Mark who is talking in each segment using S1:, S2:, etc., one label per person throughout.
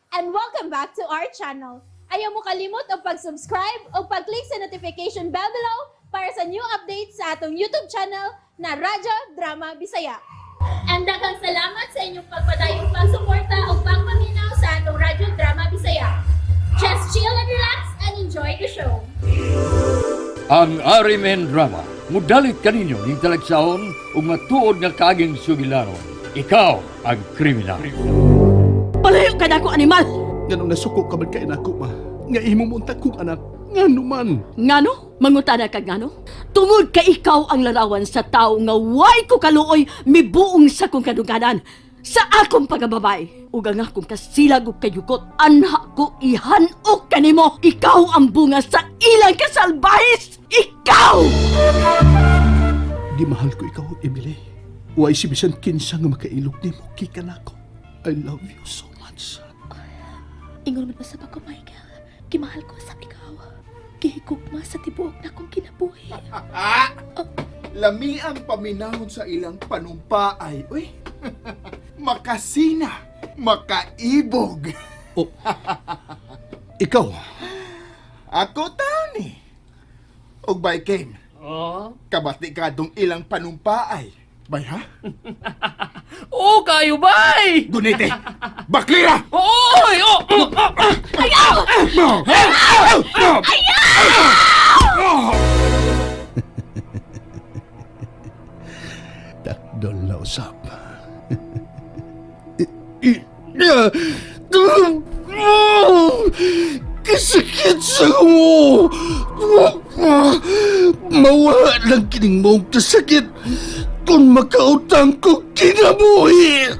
S1: And welcome back to our channel. Ayaw mo kalimot og pag-subscribe o pag-click sa notification bell below para sa new updates sa atong YouTube channel na Radyo Drama Bisaya. And daghang salamat sa inyong pagpadayong pagsuporta o pagpaminaw sa atong Radyo Drama Bisaya. Just chill and relax and enjoy the show.
S2: Ang RMN Drama, mudalit kaninyo ning talagsaon ug matuod nga kaaging sugilanon. Ikaw ang Kriminal.
S3: Palayo ka nako, animal!
S4: Nganong nasuko ka man kay nako, ma? Nga imo mo unta kong anak. Ngano man?
S3: Ngano? Mangutana ka ngano? Tungod ka ikaw ang larawan sa tao nga way ko kaluoy mibuong sa kong kadungganan sa akong pagkababay. Ug ang akong kasilag ug kayukot, anha ko ihan-ok kanimo. Ikaw ang bunga sa ilang kasalbahis! Ikaw!
S4: Gimahal ko ikaw, Emily. Way si bisan kinsa nga makailog nimo gikan nako. I love you so much.
S5: Ingon man usab ako, Michael. Gimahal ko usab ikaw. Gihigugma sa tibuok na kong kinabuhi.
S6: Lami ang paminahon sa ilang panumpaay. Uy, makasina, makaibog.
S4: Oh. Ikaw,
S6: Ako tani. Og bay Ken.
S7: Oh?
S6: Kabati ka dong ilang panumpaay. Bay ha?
S7: Oo, kayo bay!
S6: Gunite! Baklira!
S7: Oy! Oh! Oh!
S3: Ayaw!
S4: Takdol na usap. Kasakit sa mo! Mawala lang kining mong kasakit kung makautang ko kinabuhi!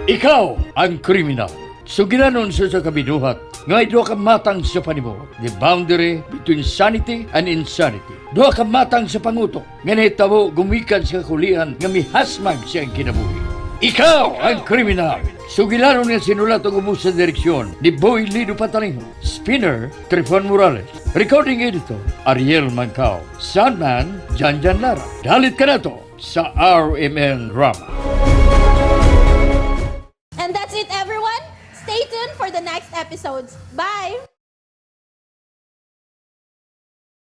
S2: Ikaw ang Kriminal. Sugilanon sa kabinuhat nga duha ka matang sa panimuot. The boundary between sanity and insanity. Duha ka matang sa pangutok nga nahitabo gumikan sa kakulian nga mihasmag siyang kinabuhi. Ikaw ang Kriminal. Sugilanon nga sinulat og ubos sa direksyon ni Boy Lido Patalingo. Spinner, Trifon Morales. Recording editor, Ariel Mancao. Soundman, Jan Jan Lara. Dalit ka na to sa RMN Drama.
S1: And that's it, everyone. Stay tuned for the next episodes. Bye!